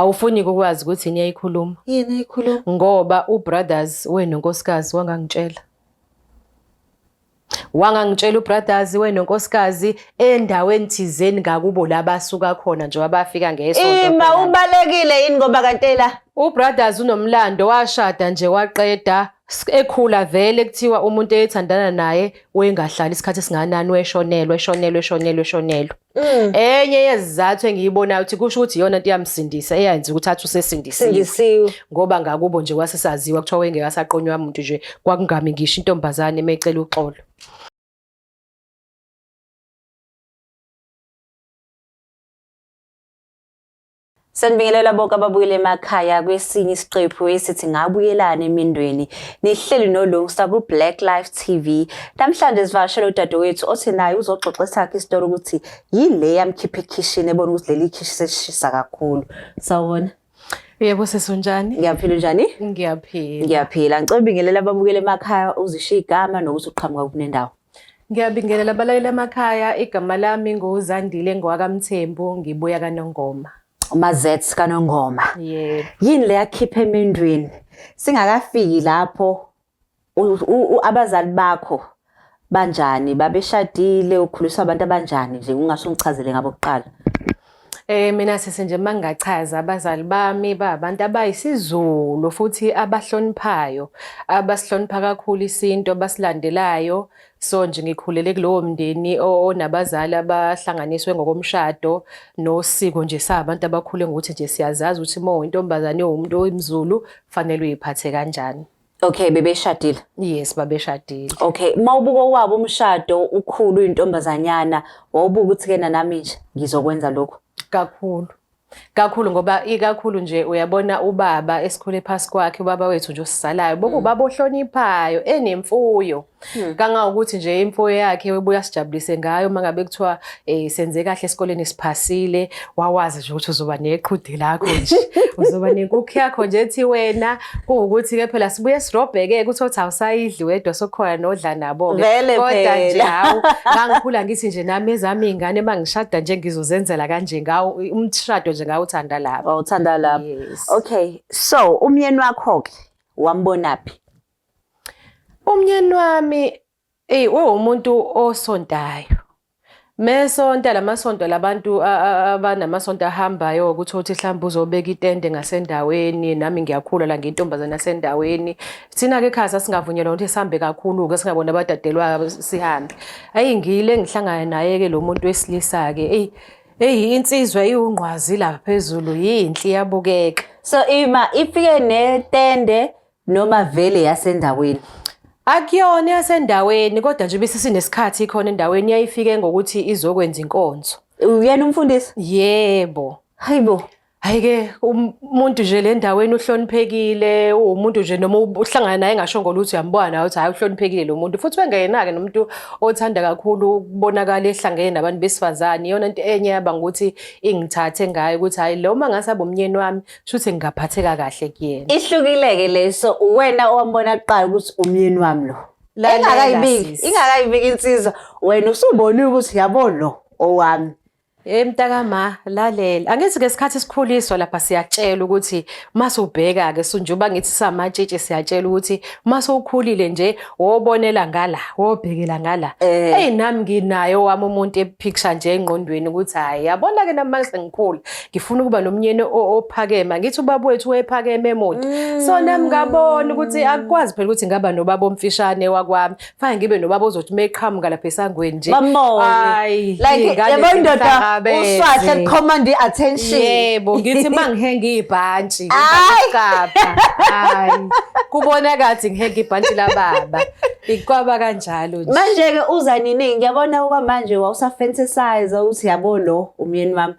Awufuni ukwazi ukuthi yini yayikhuluma. Yini ayikhuluma? Ngoba uBrothers wenonkosikazi wangangitshela. Wangangitshela uBrothers wenonkosikazi endaweni thizeni ngakubo la basuka khona njengoba bafika ngesonto. Ima phela. ubalekile yini ngoba kantela? UBrothers unomlando washada nje waqeda ekhula vele kuthiwa umuntu eyethandana naye wengahlali isikhathi esinganani weshonelwa eshonelwa eshonelwa eshonelwa. Enye yezizathu engiyibonayo ukuthi kusho ukuthi iyona nto eyamsindisa eyenza ukuthi athi usesindisiwe. Sindisiwe. Ngoba ngakubo nje kwasesaziwa kuthiwa wengeke asaqonywa muntu nje kwakungami ngisho intombazane emecela uxolo. Sanibingelela bonke ababuyele emakhaya kwesinye isiqephu esithi ngabuyelana emendweni. Nihleli noLungsta ku-Black Life TV. Namhlanje sivakashele udadewethu othi naye uzoxoxa esakhe isitori ukuthi yini le yamkhipha ekhishini ebona ukuthi leli khishi selishisa kakhulu. Sawubona. Yebo sisi unjani? Ngiyaphila unjani? Ngiyaphila. Ngiyaphila. Ngicela ubingelele ababukele emakhaya uzishiye igama nokuthi uqhamuka kunendawo. Ngiyabingelela abalaleli emakhaya, igama lami nguZandile ngowakaMthembu, ngibuya kaNongoma. UMazet kaNongoma. Yebo. Yini le yakhipha emendweni? Singakafiki lapho abazali bakho banjani? Babeshadile, ukhuliswa abantu abanjani nje? Ungase ungichazele ngabo kuqala. Mina sisi nje mangingachaza abazali bami ba abantu abayisiZulu futhi abahloniphayo, abasihlonipha kakhulu isintu, abasilandelayo. So nje ngikhulele kulowo mndeni onabazali abahlanganiswe ngokomshado nosiko nje sabantu abakhule ngokuthi nje siyazazi ukuthi uma uyintombazane uwumuntu oyimZulu fanele uyiphathe kanjani. Okay, bebeshadile. Yes, babeshadile. Okay, mawubuka owabo umshado ukhulu uyintombazanyana, wawubuka ukuthi kena nami nje ngizokwenza lokho. Kakhulu. Kakhulu ngoba ikakhulu nje uyabona ubaba esikhule phasi kwakhe ubaba wethu nje osizalayo bokubaba ohloniphayo enemfuyo. Kangangokuthi nje imfuyo yakhe ubuya sijabulise ngayo uma ngabe kuthiwa senze kahle esikoleni siphasile, wawazi nje ukuthi uzoba neqhude lakho nje. Uzoba nenkukhu yakho nje ethi wena kuwukuthi-ke phela sibuye sirobheke ukuthi othi awusayidli wedwa sokukhona nodla nabo-ke. Vele Kodwa nje phela. hawu ngangikhula ngithi nje nami ezami iy'ngane uma ngishada nje ngizozenzela kanje ngawo umshado nje ngawuthanda lapho. Wawuthanda lapho. Yes. Okay, so umyeni wakho-ke wambonaphi? Umyeni wami eyi uwumuntu osontayo. Mesonta lamasonto labantu abanamasonto ahambayo ukuthi uthi mhlawumbe uzobeka itende ngasendaweni nami ngiyakhula la ngiyintombazane yasendaweni. Thina-ke ekhaya sasingavunyelwa ukuthi sihambe kakhulu-ke singabona abadadelwayo sihambe. Ayi ngile ngihlangana naye-ke lo muntu wesilisa-ke eyi eyi insizwa iwungqwazi lapha phezulu yinhle iyabukeka. So ima ifike netende noma vele yasendaweni? Akuyona yasendaweni kodwa nje bese sinesikhathi ikhona endaweni yayifike ngokuthi izokwenza inkonzo. Uyena umfundisi? Yebo. Hayibo. Hayi-ke umuntu nje le ndaweni uhloniphekile, uwumuntu nje noma uhlangana naye engasho ngolutho uyambona nawe ukuthi hhayi uhloniphekile lo muntu. Futhi wengeyena-ke nomuntu othanda kakhulu ukubonakala ehlangene nabantu besifazane. Iyona nto enye yaba ngukuthi ingithathe ngayo ukuthi hhayi lo uma ngase abe umnyeni wami shuthi ngingaphatheka kahle kuyena. Ihlukile-ke le so uwena owambona kuqala ukuthi umyeni wami lo. Lalela, Ingakayibiki, sisi. ingakayibiki insizwa wena usubonile ukuthi yabo lo owami. Hey mntakama lalela, angithi ngesikhathi sikhuliswa lapha siyatshela ukuthi mase ubheka-ke njengoba ngithi samatshitshi siyatshela ukuthi mase ukhulile nje wobonela ngala wobhekela ngala. Eyi nami nginaye wami umuntu epicture nje engqondweni ukuthi hhayi yabona-ke nami mase ngikhula ngifuna ukuba nomnyeni ophakeme, angithi ubaba wethu wephakeme emude. So nami ngabona ukuthi akukwazi phela ukuthi ngaba nobaba omfishane wakwami, fanele ngibe nobaba ozothi uma eqhamuka lapha esangweni nje. Bambone. Ayi, Like iy'ngane yabo indoda zimhlangabeze. uswahle command i-attention. Yebo, ngithi uma ngihenga ibhantshi, Ayi. ngikapha. Hayi. Kubona kathi ngihenga ibhantshi lababa. Ikwaba kanjalo nje. Manje-ke uza nini? Ngiyabona okwamanje wawusafantasize ukuthi yabo lo umyeni wami.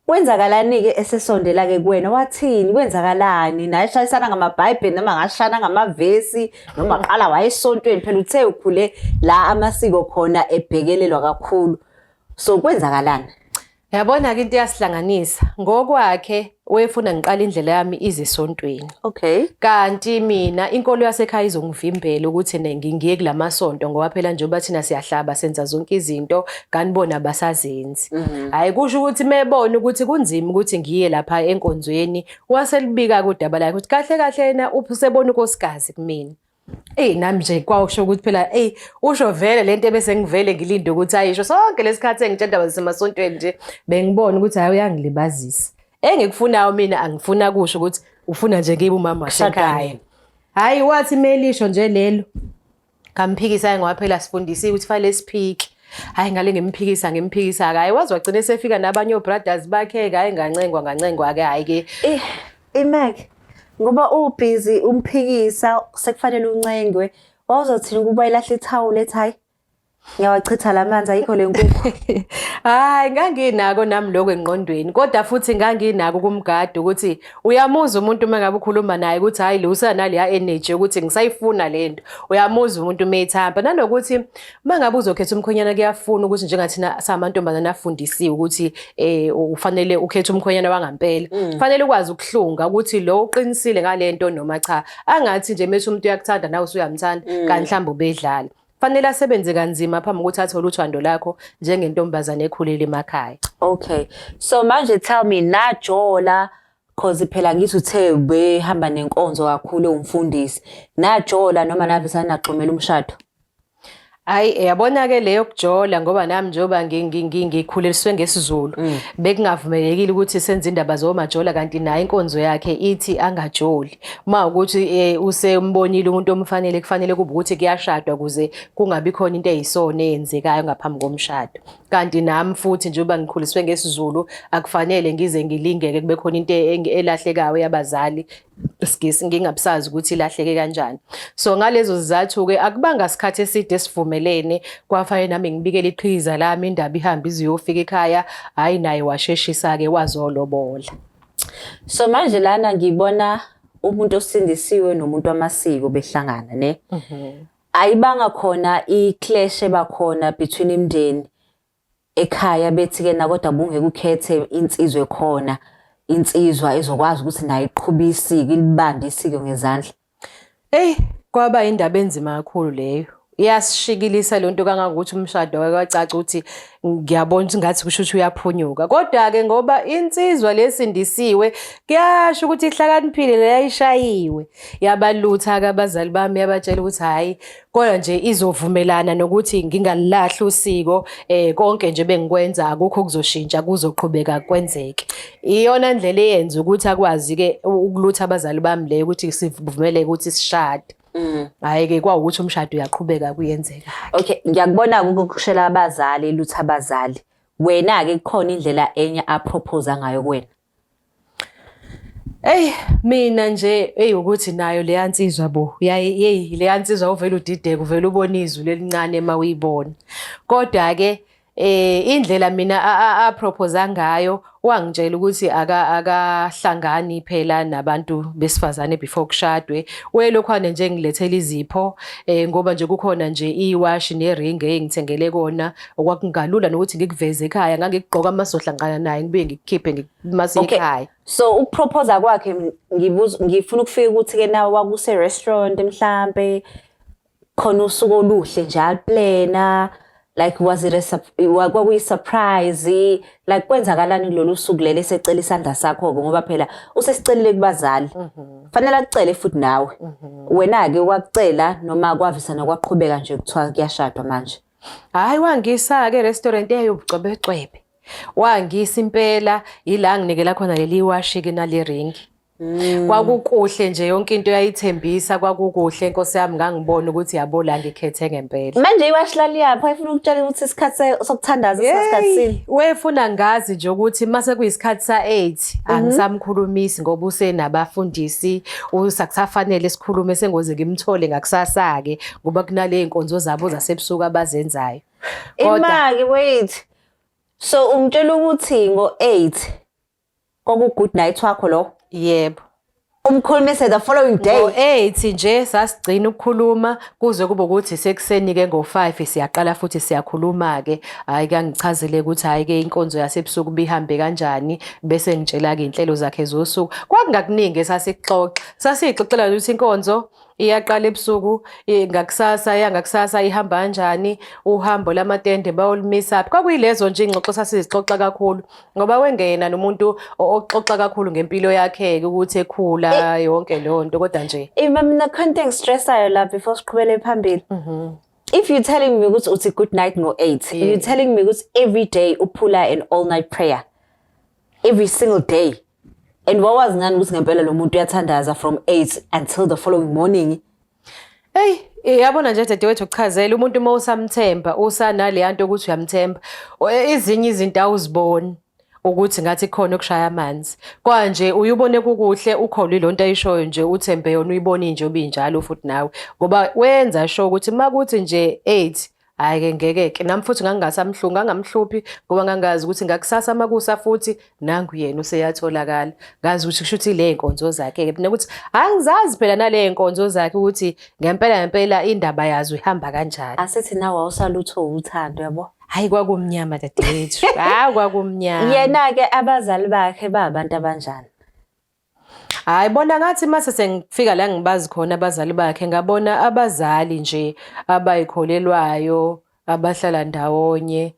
Kwenzakalani-ke esesondela-ke kuwena? Wathini? Kwenzakalani? Naye shayisana ngamaBhayibheli noma ngashana ngamavesi noma qala wayesontweni phela uthe ukhule la amasiko khona ebhekelelwa kakhulu. So kwenzakalani? Yabona-ke into eyasihlanganisa ngokwakhe. Wayefuna ngiqale indlela yami ize esontweni. Kanti mina inkolo yasekhaya izongivimbela ukuthi ngiye kulamasonto ngoba phela njengoba thina siyahlaba senza zonke izinto kanti bona abasazenzi. Hhayi kusho ukuthi mebona ukuthi kunzima ukuthi ngiye lapha enkonzweni waselibika kudaba lakhe ukuthi kahle kahle yena usebona unkosikazi kumina. Eyi nami nje kwawusho ukuthi phela eyi usho vele lento ebese ngivele ngilinde ukuthi ayisho sonke lesikhathi engitshela indaba zasemasontweni nje bengibona ukuthi hayi uyangilibazisa. Engikufunayo mina angifuna kusho ukuthi ufuna nje ngibe umama wasekhaya. Hhayi wathi melisho nje lelo ngamphikisa ngoba phela sifundisiwe ukuthi fanele siphike. Hhayi ngale ngimphikisa ngimphikisa-ke hhayi waze wagcina esefika nabanye o-brothers bakhe-ke hhayi ngancengwa ngancengwa-ke hhayi-ke. Imac ngoba ubhizi umphikisa sekufanele uncengwe wawuzothini ukuba ilahle ithawula ethi hayi ngiyawachitha la manzi ayikho le nkukhu. Hayi nganginako nami lokho engqondweni kodwa futhi nganginako kumgada ukuthi uyamuzwa umuntu uma ngabe ukhuluma naye ukuthi hayi lo usanaleya energy ukuthi ngisayifuna lento. Uyamuzwa umuntu uma ethamba nanokuthi uma ngabe uzokhetha umkhwenyana kuyafuna ukuthi njengathina samantombazane afundisiwe ukuthi ufanele ukhethe umkhwenyana wangampela. Fanele ukwazi ukuhlunga ukuthi lo uqinisile ngalento noma cha. Angathi nje methi umuntu uyakuthanda nawe usuyamthanda kanti mhlawumbe ubedlala. Fanele asebenze kanzima phambi kokuthi athole uthando lakho njengentombazane ekhulele emakhaya. Okay. So manje tell me najola cause phela ngithi uthe behamba nenkonzo kakhulu ewumfundisi. Najola noma nave sanaxhumela umshado? Hayi yabona-ke leyo kujola ngoba nami njengoba ngikhuleliswe ngesiZulu bekungavumelekile ukuthi senze indaba zomajola kanti naye inkonzo yakhe ithi angajoli. Uma ukuthi usembonile umuntu omfanele kufanele kube ukuthi kuyashadwa ukuze kungabi khona into eyisona eyenzekayo ngaphambi komshado. Kanti nami futhi njengoba ngikhuliswe ngesiZulu akufanele ngize ngilingeke kube khona into elahlekayo yabazali isigisi ngingabusazi ukuthi ilahleke kanjani. So ngalezo zizathu-ke akubanga sikhathi eside sivumelene kwafanele nami ngibikele iqhiza lami indaba ihambe ize iyofika ekhaya hhayi naye washeshisa-ke wazolobola. So manje lana ngibona umuntu osindisiwe nomuntu wamasiko behlangana ne. Ayibanga khona i-clash ebakhona between imindeni ekhaya bethi-ke na kodwa bungeke ukhethe insizwa ekhona insizwa ezokwazi ukuthi nayo iqhube isiko ilibambe isiko ngezandla. Eyi kwaba indaba enzima kakhulu leyo. Iyasishikilisa le nto kangangokuthi umshado wake wacaca ukuthi ngiyabona ukuthi ngathi kusho ukuthi uyaphunyuka. Kodwa-ke ngoba insizwa lesindisiwe kuyasho ukuthi ihlakaniphile leyayishayiwe. Yabalutha-ke abazali bami yabatshela ukuthi hhayi kodwa nje izovumelana nokuthi ngingalilahli usiko konke nje bengikwenza akukho okuzoshintsha kuzoqhubeka kwenzeke. Iyona ndlela eyenza ukuthi akwazi-ke ukulutha abazali bami leyo ukuthi sivumeleke ukuthi sishade. Hhayi-ke kwawukuthi umshado uyaqhubeka kuyenzeka. Okay, ngiyakubona ukukushela abazali lutha abazali. Wena-ke kukhona indlela enye apropose ngayo kuwena? Eyi mina nje eyi ukuthi nayo leya nsizwa bo yeyi leya nsizwa uvele udideke uvele ubone izwi lelincane uma uyibona. Kodwa-ke indlela mina apropose ngayo wangitshela ukuthi akahlangani phela nabantu besifazane before kushadwe. Wayelokhwane nje engilethela izipho ngoba nje kukhona nje iwashi neringi engithengele kona okwakungalula nokuthi ngikuveze ekhaya ngangikugqoka uma sohlangana naye ngibuye ngikukhiphe mase ekhaya. So ukupropose kwakhe ngibuza ngifuna ukufika ukuthi ke nawe wakuse restaurant mhlambe khona usuku oluhle nje aliplana like was it a kwakuyi surprise like kwenzakalani kulolu suku leli esecela isandla sakho ke ngoba phela usesicelile kubazali fanele akucele futhi nawe wena ke wakucela noma kwavisana kwaqhubeka nje kuthiwa kuyashadwa manje. Hhayi wangisa-ke restaurant eyobucwebecwebe. Wangisa impela ila nginikela khona leli washi-ke nale ringi. Kwakukuhle nje yonke into yayithembisa kwakukuhle Nkosi yami ngangibona ukuthi yabo la ngikhethe ngempela. Manje iwashi laliyaphi wayefuna ukutshela ukuthi isikhathi sokuthandaza sikhathini. Wayefuna ngazi nje ukuthi mase kuyisikhathi sa-8 angisamkhulumisi ngoba usenabafundisi usakusafanele sikhulume sengoze ngimthole ngakusasa-ke ngoba kunale nkonzo zabo zasebusuku abazenzayo. Imaki wait. So ungitshela ukuthi ngo-8 kwaku good night wakho lo? Yebo. Umkhulumise the following day. Ngo-8 nje sasigcina ukukhuluma kuze kube ukuthi sekuseni-ke ngo-5 siyaqala futhi siyakhuluma-ke. Hhayi kangichazele ukuthi hhayi-ke inkonzo yasebusuku bihambe kanjani bese ngitshela-ke iy'nhlelo zakhe zosuku. Kwakungakuningi esasikuxoxa. Sasiyixoxela ukuthi inkonzo iyaqala ebusuku ngakusasa yangakusasa ihamba kanjani uhambo lamatende bayolumisaphi. Kwakuyilezo nje iy'ngxoxo sasizixoxa kakhulu ngoba wengena nomuntu oxoxa kakhulu ngempilo yakhe-ke ukuthi ekhula yonke leyo nto kodwa nje Ima mina khona into engistressayo la before siqhubele phambili. If you're telling me ukuthi uthi good night ngo-8, you're telling me ukuthi every day uphula an all night prayer. Every single day. And wawazi ngani ukuthi ngempela lo muntu uyathandaza from 8 until the following morning? Hey, yabona nje dadewethu uchazela umuntu uma usamthemba usanaleya nto ukuthi uyamthemba ezinye izinto awuziboni ukuthi ngathi khona okushaya amanzi. Kwanje uyubone kukuhle ukholwe lonto ayishoyo nje uthembe yona uyibone nje obinjalo futhi nawe ngoba wenza sure ukuthi makuthi nje 8 hhayi ke ngeke ke nami futhi ngangingasamhlungi ngangamhluphi ngoba ngangazi ukuthi ngakusasa makusa futhi nangu yena useyatholakala ngazi ukuthi kusho ukuthi le nkonzo zakhe-ke mina ukuthi angizazi phela nale nkonzo zakhe ukuthi ngempela ngempela indaba yazo ihamba kanjani. Asithi nawe awusalutho uthando yabo. Hayi kwakumnyama dadewethu, hayi kwakumnyama. Yena-ke abazali bakhe babantu abanjani? Hayi bona ngathi mase sengifika la ngibazi khona abazali bakhe ngabona abazali nje abayikholelwayo abahlala ndawonye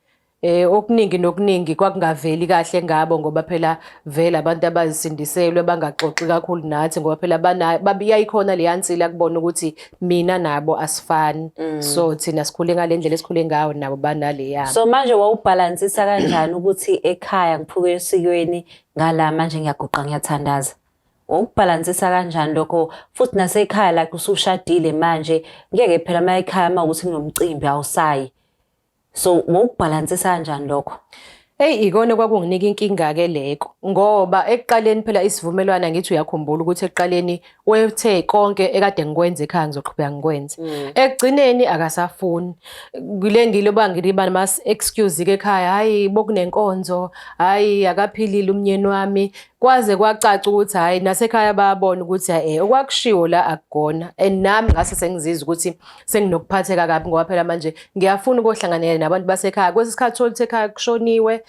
okuningi nokuningi kwakungaveli kahle ngabo ngoba phela vele abantu abazisindiselwe bangaxoxi kakhulu nathi ngoba phela yayikhona leya nsila kubona ukuthi mina nabo asifani. So thina sikhule ngale ndlela esikhule ngayo nabo banaleya. So manje wawubhalansisa kanjani ukuthi ekhaya ngiphuke esikweni ngala manje ngiyaguqa ngiyathandaza? Wawubhalansisa kanjani lokho futhi nasekhaya like usushadile manje ngeke phela uma ekhaya uma ukuthi kunomcimbi awusayi. So wawubhalansisa kanjani lokho? Eyi ikona kwakunginika inkinga-ke leko ngoba ekuqaleni phela isivumelwano ngithi uyakhumbula ukuthi ekuqaleni wethe konke ekade ngikwenza ekhaya ngizoqhubeka ngikwenze. Ekugcineni akasafuni. Kule ngiloba ngiliba nama-excuse-ke ekhaya, hhayi bokunenkonzo, hhayi akaphilile umnyeni wami. Kwaze kwacaca ukuthi hhayi nasekhaya bayabona ukuthi okwakushiwo la akukona. And nami ngase sengizizwa ukuthi senginokuphatheka kabi ngoba phela manje ngiyafuna ukuyohlanganela nabantu basekhaya. Kwesinye isikhathi uthola ukuthi ekhaya kushoniwe,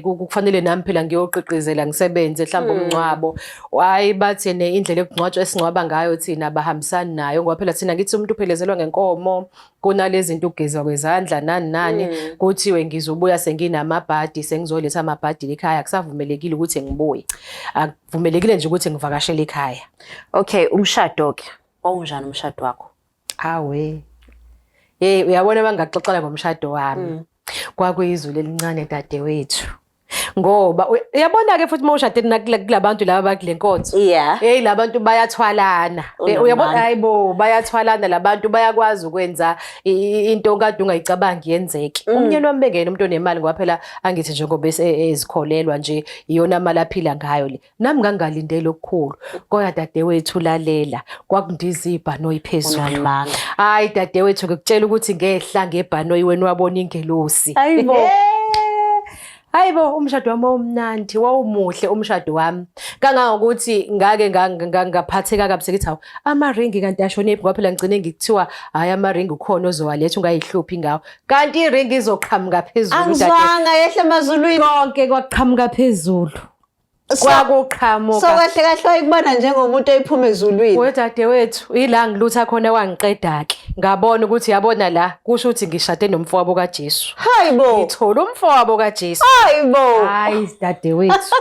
kufanele nami phela ngiyoqiqizela ngisebenze mhlawumbe umngcwabo. Hhayi bathi ne indlela ekungcwatshwa esingcwaba ngayo thina abahambisani nayo ngoba phela thina ngithi umuntu uphelezelwa ngenkomo kunalezi zinto ukugezwa kwezandla nani nani kuthiwe ngizobuya senginamabhadi sengizoletha amabhadi ekhaya akusavumelekile ukuthi ngibuye. Akuvumelekile nje ukuthi ngivakashele ekhaya. Okay, umshado-ke wawunjani umshado wakho? Awe. Hey uyabona bangaxoxela ngomshado wami. Kwakuyizulu elincane dadewethu. Ngoba uyabona-ke futhi uma ushade kulabantu laba bakule nkonzo. Yeah. Hey labantu bayathwalana. Uyabona hayibo bayathwalana labantu bayakwazi ukwenza into okade ungayicabangi yenzeke. Umnyeni wami bengena umuntu onemali ngoba phela angithi njengoba ezikholelwa nje iyona mali aphila ngayo le. Nami ngangingalindele okukhulu. Kodwa dadewethu lalela, kwakundiza ibhanoyi phezulu. Unamanga. Hayi dadewethu ngikutshela ukuthi ngehla ngebhanoyi wena wabona ingelosi. Hayibo. Hayibo umshado wami wawumnandi, wawumuhle umshado wami. Kangangokuthi ngake ngaphatheka kabi sekithi hawu amaringi kanti ashonephi ngoba phela ngigcine ngikuthiwa hhayi amaringi ukhona ozowaletha ungayihluphi ngawo. Kanti iringi izoqhamuka phezulu. Angizwanga yehla emazulwini. Konke kwaqhamuka phezulu. Kwakuqhamuka. So kahle kahle wayekubona njengomuntu oyiphuma ezulwini. Wedadewethu ila ngilutha khona wangiqeda-ke. Ngabona ukuthi yabona la kusho ukuthi ngishade nomfowabo kaJesu. Hayibo. Ngithola umfowabo kaJesu. Hayibo. Hayi dadewethu.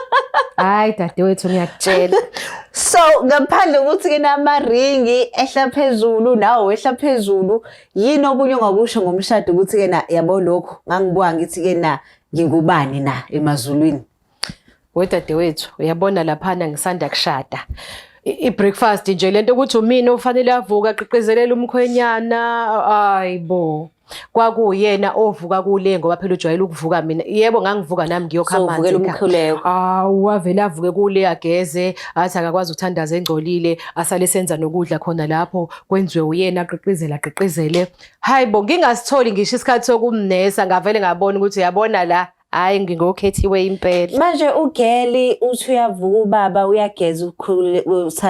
Hayi dadewethu ngiyakutshela. So ngaphandle ukuthi ke namaringi ehla phezulu nawe wehla phezulu yini okunye ongakusho ngomshado ukuthi ke na yabo lokho ngangibuka ngithi ke na ngingubani na emazulwini. Wedadewethu uyabona laphana ngisanda kushada. I-breakfast nje lento ukuthi umina ofanele avuka aqiqizelele umkhwenyana hayibo. Kwakuyena ovuka kule ngoba phela ujwayele ukuvuka mina. Yebo ngangivuka nami ngiyokha So amanzi. uvukela ekhaya. umkhuleko. Awu wavele avuke kule ageze athi akakwazi ukuthandaza engcolile asale senza nokudla khona lapho kwenziwe uyena aqiqizele aqiqizele. Hayibo ngingasitholi ngisho isikhathi sokumnesa ngavele ngabona ukuthi uyabona la Hhayi, ngingokhethiwe impela. Manje ugeli uthi uyavuka ubaba uyageza ukhule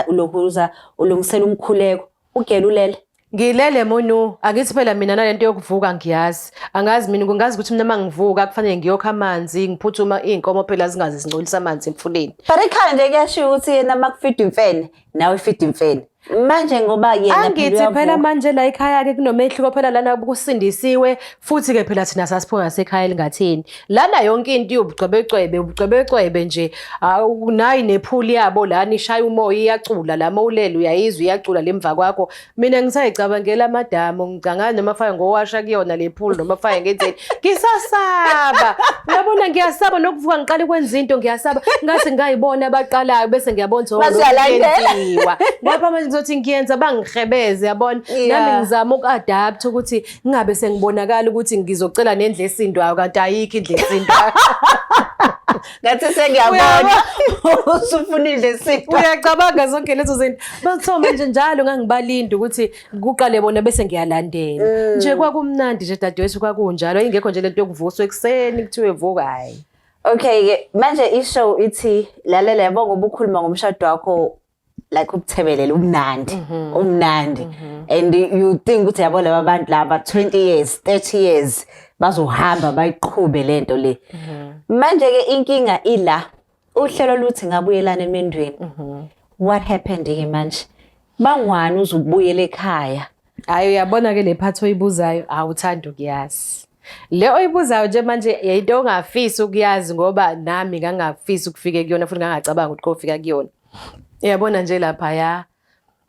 lokhu uza ulungisela umkhuleko. Ugeli ulele. Ngilele munu, angithi phela mina nalento yokuvuka ngiyazi. Angazi mina kungazi ukuthi mina mangivuka kufanele ngiyokha amanzi, ngiphuthuma iy'nkomo phela zingaze zingcolise amanzi emfuleni. But ekhaya nje kuyashiwo ukuthi yena makufida imfene, nawe ifida imfene. Manje ngoba yena Angithi phela manje la ekhaya-ke kunomehluko phela lana kusindisiwe futhi-ke phela thina sasiphuma ngasekhaya elingathini. Lana yonke into iwubucwebecwebe, ubucwebecwebe nje. Nayi nephuli yabo lana ishaya umoya iyacula la mawulele uyayizwa iyacula le mva kwakho. Mina ngisayicabangela amadamu ngicangana noma fake ngowasha kuyona le pool noma fake ngenzeni. Ngisasaba. Uyabona ngiyasaba nokuvuka ngiqale ukwenza into ngiyasaba. Ngathi ngayibona abaqalayo bese ngiyabona ukuthi oh, Mase uyalandela. kuyenziwa. Ngapha manje ngizothi ngiyenza bangihebeze yabona. Nami ngizama uku-adapt ukuthi ngingabe sengibonakala ukuthi ngizocela nendlu esindwayo kanti ayikho indlu esindwayo. Ngathi sengiyabona usufuna indlu esindwayo. Uyacabanga zonke lezo zinto. Bathiwa manje njalo ngangibalinda ukuthi kuqale bona bese ngiyalandela. Nje kwakumnandi nje dadewethu kwakunjalo. Ingekho nje lento yokuvuswa ekuseni kuthiwe vuka hayi. Okay ke manje ishow ithi lalela yabo ngoba ukhuluma ngomshado wakho like ubuthebelela umnandi umnandi and you think ukuthi yabo laba bantu laba 20 years 30 years bazohamba bayiqhube lento le manje ke inkinga ila uhlelo luthi ngabuyelana emendweni what happened ke manje bangwani uzubuyela ekhaya? Hayi uyabona ke le part oyibuzayo awuthandi ukuyazi. Le oyibuzayo nje manje yinto ongafisi ukuyazi ngoba nami ngangafisi ukufika kuyona futhi ngangacabanga ukuthi kofika kuyona. Uyabona nje lapha ya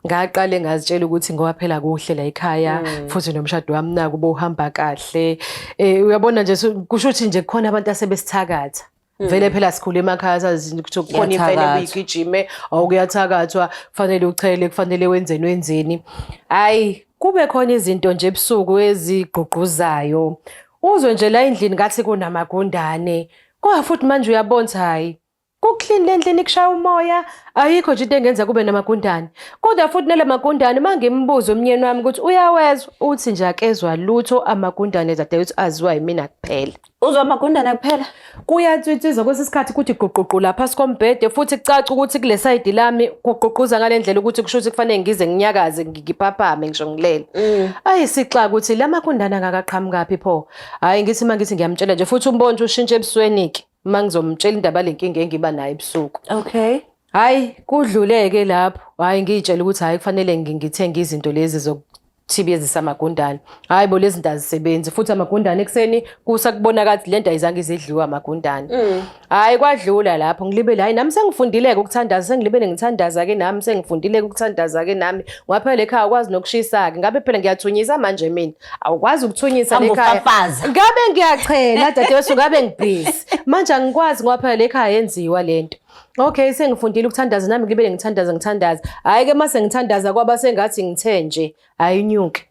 ngaqale ngazitshela ukuthi ngoba phela kuhle la ekhaya futhi nomshado wami naku bohamba kahle. Uyabona nje kusho ukuthi nje kukhona abantu asebesithakatha. Vele phela sikhule emakhaya sazi ukuthi kukhona imfene Kuyathakathwa. ebuyigijime awukuyathakathwa kufanele uchele kufanele wenzeni wenzeni. Hayi kube khona izinto nje ebusuku ezigqugquzayo. Uzwe nje la endlini ngathi kunamagundane. Kodwa futhi manje uyabona ukuthi hayi kuclean le ndlini kushaya umoya ayikho nje into engenza kube namagundane. Kodwa futhi nale magundane uma ngimbuza umnyeni wami ukuthi uyawezwa uthi nje akezwa lutho amagundane dadewethu aziwa yimina kuphela. Uzwa amagundane kuphela? Kuyatswitswiza kwesinye isikhathi kuthi guququ la phasi kombhede futhi kucaca ukuthi kule sayidi lami kuququza ngale ndlela ukuthi kusho ukuthi kufanele ngize nginyakaze ngiphaphame ngisho ngilele. Ayi sixaka ukuthi la magundane angakaqhamukaphi pho. Hhayi ngithi uma ngithi ngiyamtshela nje futhi umbonto ushintshe ebusweni-ke uma ngizomtshela indaba le nkinga engiba nayo ebusuku. Okay. Hhayi kudlule-ke lapho. Hhayi ngiy'tshele ukuthi hhayi kufanele ngithenge izinto lezi zokuthibezisa amagundane. Hhayi bo lezi zinto azisebenzi futhi amagundane ekuseni kusa kubonakala ukuthi le nto ayizange izidliwe amagundane. Hhayi kwadlula lapho ngilibele hhayi nami sengifundile-ke ukuthandaza sengilibele ngithandaza-ke nami sengifundile-ke ukuthandaza-ke nami. Ngoba phela ekhaya awukwazi nokushisa-ke ngabe phela ngiyathunyisa manje mina. Awukwazi ukuthunyisa Hamba lekhaya. ufafaza. Ngabe ngiyachela dadewethu ngabe ngibhizi. Manje angikwazi ngoba phela lekhaya yenziwa lento. Okay sengifundile ukuthandaza nami ngibele ngithandaza ngithandaza. Hhayi ke mase ngithandaza kwaba sengathi ngithe nje ayinyuke.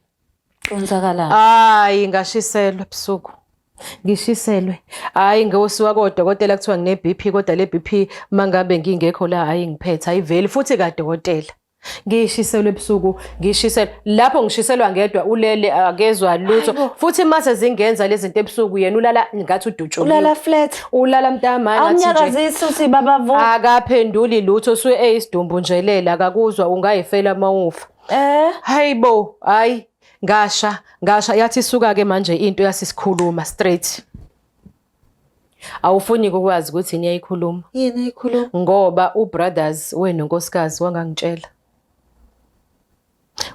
Kwenzakalani? Hayi ngashiselwa ebusuku. Ngishiselwe. Hayi ngosiwa kodokotela kuthiwa ngine BP kodwa le BP mangabe ngingekho la hayi ngiphethe ayiveli futhi kadokotela. Ngishiselwe ebusuku, ngishiselwe lapho ngishiselwa ngedwa ulele akezwa lutho. Futhi mase zingenza lezi zinto ebusuku yena ulala ngathi udutshuliwe. Ulala flat. Ulala mntama ngathi nje. Awunyakazisi uthi baba vuka. Akaphenduli lutho usuke eyisidumbu nje lela akakuzwa ungayifela mawufa. Hayibo, hayi ngasha, ngasha yathi isuka ke manje into yasisikhuluma straight. Awufuni ukwazi ukuthi yini yayikhuluma Yini ayikhuluma? ngoba ubrothers wenonkosikazi wangangitshela.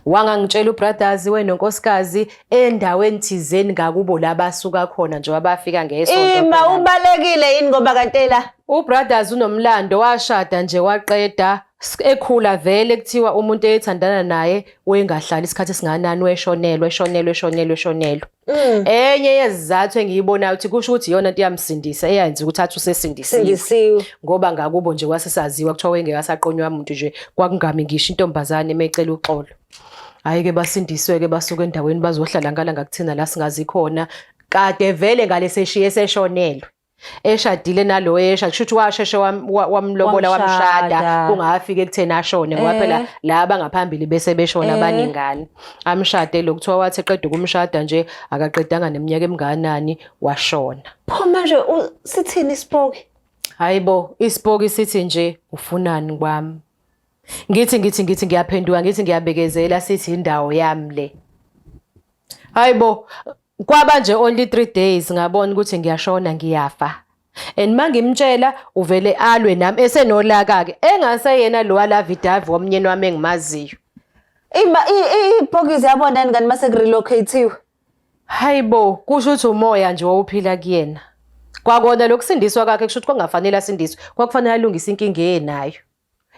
Wangangitshela ubrothers wenonkosikazi endaweni thizeni ngakubo la basuka khona njengoba bafika ngesonto. Ima phela. ubalekile yini ngoba kantela? UBrothers unomlando washada nje waqeda ekhula vele kuthiwa umuntu eyethandana naye wengahlali isikhathi esinganani weshonelwa eshonelwa eshonelwa eshonelwa. Enye yezizathu engiyibonayo ukuthi kusho ukuthi iyona nto iyamsindisa eyenza ukuthi athi usesindisiwe. Sindisiwe. Ngoba ngakubo nje kwasesaziwa kuthiwa wengeke asaqonywa muntu nje kwakungami ngisho intombazane emecela uxolo. Hhayi-ke basindiswe-ke basuka endaweni bazohlala ngala ngakuthina la singazi khona. Kade vele ngale seshiye seshonelwe. Eshadile nalo esha kusho ukuthi washeshe wamlobola wamshada Wamshada. kungafiki ekutheni ashone ngoba phela laba ngaphambili bese beshona abaningana. Amshade lo kuthiwa wathi eqeda ukumshada nje akaqedanga neminyaka emingakanani washona. Pho manje sithini isipoki? Hayibo, isipoki sithi nje ufunani kwami. Ngithi ngithi ngithi ngiyaphenduka ngithi ngiyabekezela sithi indawo yami le. Hayibo, kwaba nje only 3 days ngabona ukuthi ngiyashona ngiyafa. And mangimtshela uvele alwe nami esenolaka ke engase yena lo walavidavi womnyeni wami engimaziyo. Ima ibhokisi yabona yini kanti mase kurelocate-iwe? Hayibo, kusho ukuthi umoya nje wawuphila kuyena. Kwakona lokusindiswa kwakhe kusho ukuthi kwakungafanele asindiswe, kwakufanele alungise inkinga eyenayo.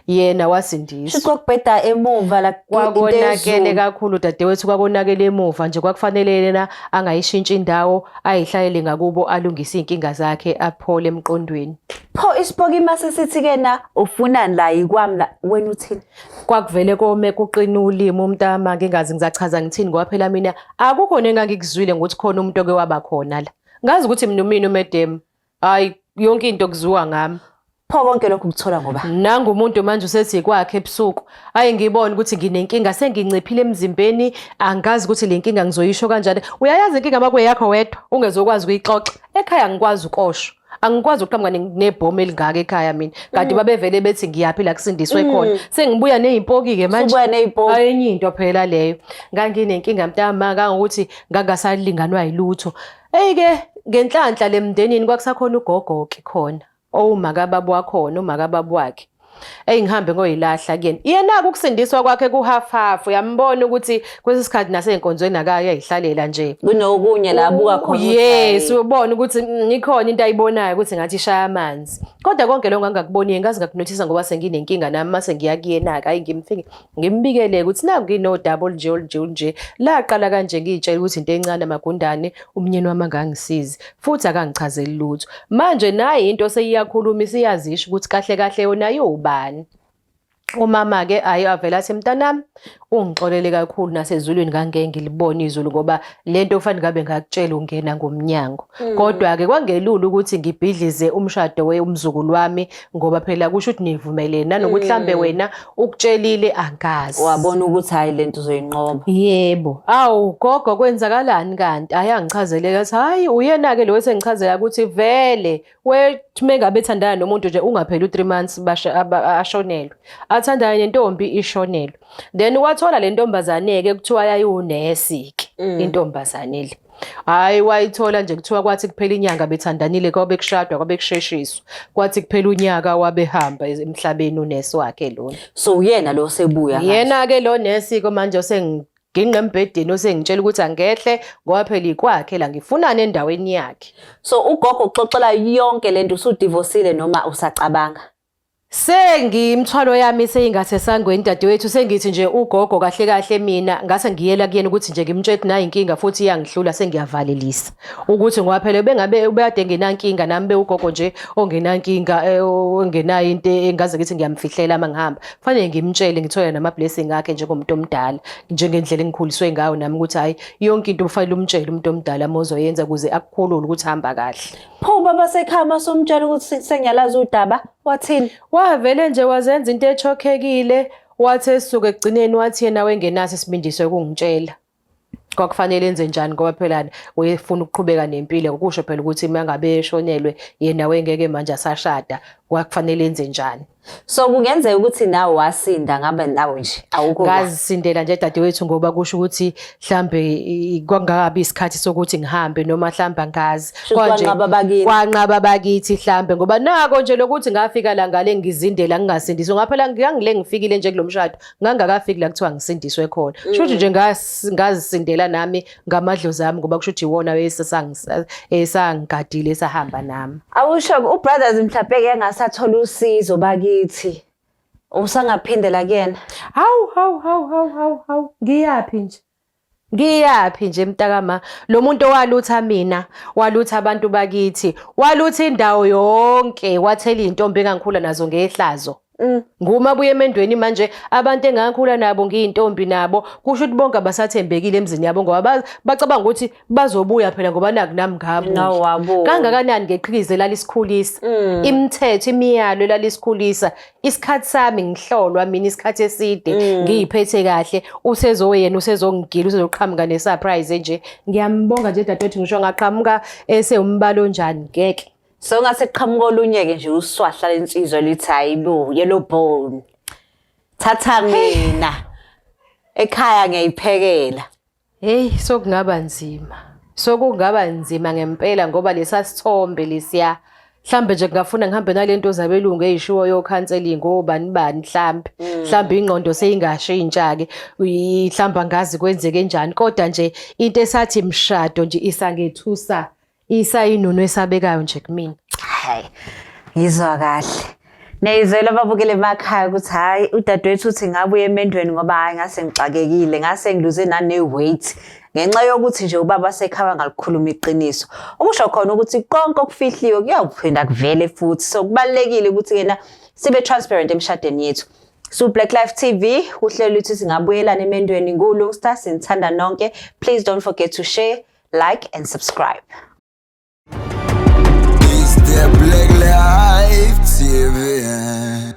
Yena wasindiswa. Shuthi kwakubheda emuva la Kwakonakele kakhulu dadewethu, kwakonakele emuva nje kwakufanele yena angayishintshi indawo, ayihlalele ngakubo alungise iy'nkinga zakhe aphole emqondweni. Pho isipoki mase sithi ke na ufunani la yikwami la wena uthini? Kwakuvele kome kuqina ulimi umntama ngingazi ngizachaza ngithini ngoba phela mina akukho nengangikuzwile ngokuthi khona umuntu oke waba khona la. Ngazi ukuthi mina umini umedem. Hayi yonke into kuziwa ngami. Pho konke lokhu kuthola ngoba Nangu umuntu manje usethi kwakhe ebusuku. Ayi ngibone ukuthi nginenkinga senginciphile emzimbeni angazi ukuthi le nkinga ngizoyisho kanjani. Uyayazi inkinga makuyeyakho wedwa ungezokwazi ukuyixoxa. Ekhaya ngikwazi ukosho. Angikwazi ukuqhamuka nebhomu elingaka ekhaya mina. Kanti babevele bethi ngiyaphi la kusindiswe khona. Sengibuya nezimpoki-ke manje. Usubuya ney'mpoki. Ayi, enye into phela leyo. Nganginenkinga mntama kangokuthi ngangasalinganwa yilutho. Eyi-ke ngenhlanhla le mndenini kwakusakhona ugogo-ke khona owumakababa wakhona umakababa wakhe. Eyi ngihambe ngoyilahla kuyena. Yena-ke ukusindiswa kwakhe ku-half half uyambona ukuthi kwesinye isikhathi nasey'nkonzweni akaye uyayihlalela nje. Kunokunye la abuka khona ukuthi Yes, hhayi. ubona ukuthi ikhona into ayibonayo ukuthi ngathi ishaya amanzi. Kodwa konke lokho ngangakuboni ngaze ngakunothisa ngoba senginenkinga nami mase ngiya kuyena-ke ayi ngimfike ngimbikele ukuthi naku nginodaba olunje olunje olunje. Laqala kanje ngiyitshela ukuthi into encane amagundane umnyeni wami angangisizi futhi akangichazeli lutho. Manje nayi into seyiyakhuluma isiyazisho ukuthi kahle kahle yona iwubani. Umama-ke ayi avele athi mntanami ungixolele kakhulu nasezulwini ngangeke ngilibone izulu ngoba lento kufanele ngabe ngakutshela ungena ngomnyango. Kodwa-ke kwangelula ukuthi ngibhidlize umshado umzukulu wami ngoba phela kusho ukuthi nivumelene nanokuthi mhlambe wena ukutshelile angazi. Wabona ukuthi hhayi lento uzoyinqoba. Yebo. Awu gogo kwenzakalani kanti? Ayi angichazele athi hayi uyena-ke lo esengichazela ukuthi vele wethi mengabe ethandana nomuntu nje ungapheli u-3 months ashonelwe. Athandane nentombi ishonelwe. Then wathola le ntombazane-ke kuthiwa yayiwunesi-ke intombazane le. Hhayi wayithola nje kuthiwa kwathi kuphela inyanga bethandanile kwabe kushadwa kwabe kusheshiswa. Kwathi kuphela unyaka wabehamba emhlabeni unesi wakhe lona. So uyena lo osebuya manje. Yena-ke lo nesi-ke manje osenginqa embhedeni osengitshela ukuthi angehle ngoba phela ikwakhe la ngifunani endaweni yakhe. So ugogo uxoxela yonke lento usudivosile noma usacabanga? Sengimthwalo yami seyingasesangweni dadewethu sengithi nje ugogo kahle kahle mina ngase ngiyela kuyena ukuthi nje ngimtshele ukuthi nayi inkinga futhi iyangihlula sengiyavalelisa ukuthi ngoba phela bengabe ubekade engenankinga nami bewugogo nje ongenankinga ongenayo into engaze ngithi ngiyamfihlela uma ngihamba kufanele ngimtshele ngithole nama-blessing akhe njengomuntu omdala njengendlela engikhuliswe ngayo nami ukuthi hhayi yonke into ufanele umtshele umuntu omdala uma uzoyenza ukuze akukhulule ukuthi hamba kahle. Pho ubaba sekhaya masomtshela ukuthi sengiyalazi udaba wathini? Wavele nje wazenza into echokhekile wathi esuka ekugcineni wathi yena wengenaso isibindi sokungitshela. Kwakufanele enze njani ngoba phela wayefuna ukuqhubeka nempilo kusho phela ukuthi uma ngabe eshonelwe yena wengeke manje asashada kwakufanele enze njani. So kungenzeka ukuthi nawe wasinda ngabe nawe nje awukho la. Ngazisindela nje dadewethu ngoba kusho ukuthi mhlambe kwangakabi isikhathi sokuthi ngihambe noma mhlambe angazi. Shuthi kwanqaba bakini. Kwanqaba bakithi mhlambe ngoba nako nje lokuthi ngafika la ngale ngizindela ngingasindiswa ngaphela ngangile ngifikile nje kulomshado ngangakafiki la kuthiwa ngisindiswe khona. Shuthi nje ngazisindela nami ngamadlozi ami ngoba kusho ukuthi iwona esangigadile esahamba nami. Awusho ubrothers mhlawumbe ke engasathola usizo bakithi. Usangaphindela kuyena. Hawu hawu hawu hawu hawu hawu ngiyaphi nje? Ngiyaphi nje mntakama? Lo muntu owalutha mina, walutha abantu bakithi, walutha indawo yonke, wathela iy'ntombi engangikhula nazo ngehlazo. Ngumabuya emendweni manje, abantu engakhula nabo ngiyintombi nabo, kusho ukuthi bonke abasathembekile emzini yabo, ngoba bacabanga ukuthi bazobuya phela, ngoba naku nami ngabuya. No, wabuya. Kangakanani ngeqhikiza elalisikhulisa, imithetho, imiyalo elalisikhulisa. Isikhathi sami ngihlolwa mina isikhathi eside, ngiyiphethe kahle, usezoyena usezongigila, usezoqhamuka ne-surprise nje. Ngiyambonga nje dadewethu, ngisho ngaqhamuka esewumbalo onjani, ngeke. So ngase qhamuka olunye-ke nje uswahla lensizwa lithi, hayibo, yellow bone, thatha mina ekhaya ngiyayiphekela. Hey, sokungaba nzima. Sokungaba nzima ngempela, ngoba lesa sithombe lesiya, mhlambe nje ngingafuna ngihambe nalento zabelungu eyishiwo yo-counselling, obani bani, mhlambe mhlambe ingqondo seyingashintsha-ke, mhlambe angazi kwenzeke njani, kodwa nje into esathi mshado nje isangethusa, isayinunu esabekayo nje kumina. Hayi, ngizwa kahle. Niyizwela ababukele emakhaya ukuthi hhayi, udadewethu uthi ngabuya emendweni ngoba hhayi, ngase ngixakekile, ngase ngiluze nane-weight ngenxa yokuthi nje ubaba sekhaya ngalikhuluma iqiniso. Okusho khona ukuthi konke okufihliwe kuyawuphinda kuvele futhi. So kubalulekile ukuthi kena sibe transparent emshadweni yethu. So Black Life TV uhlelo lwethu singabuyelana emendweni, nguLungsta, sinithanda nonke. Please don't forget to share, like and subscribe. It's the Black Life TV.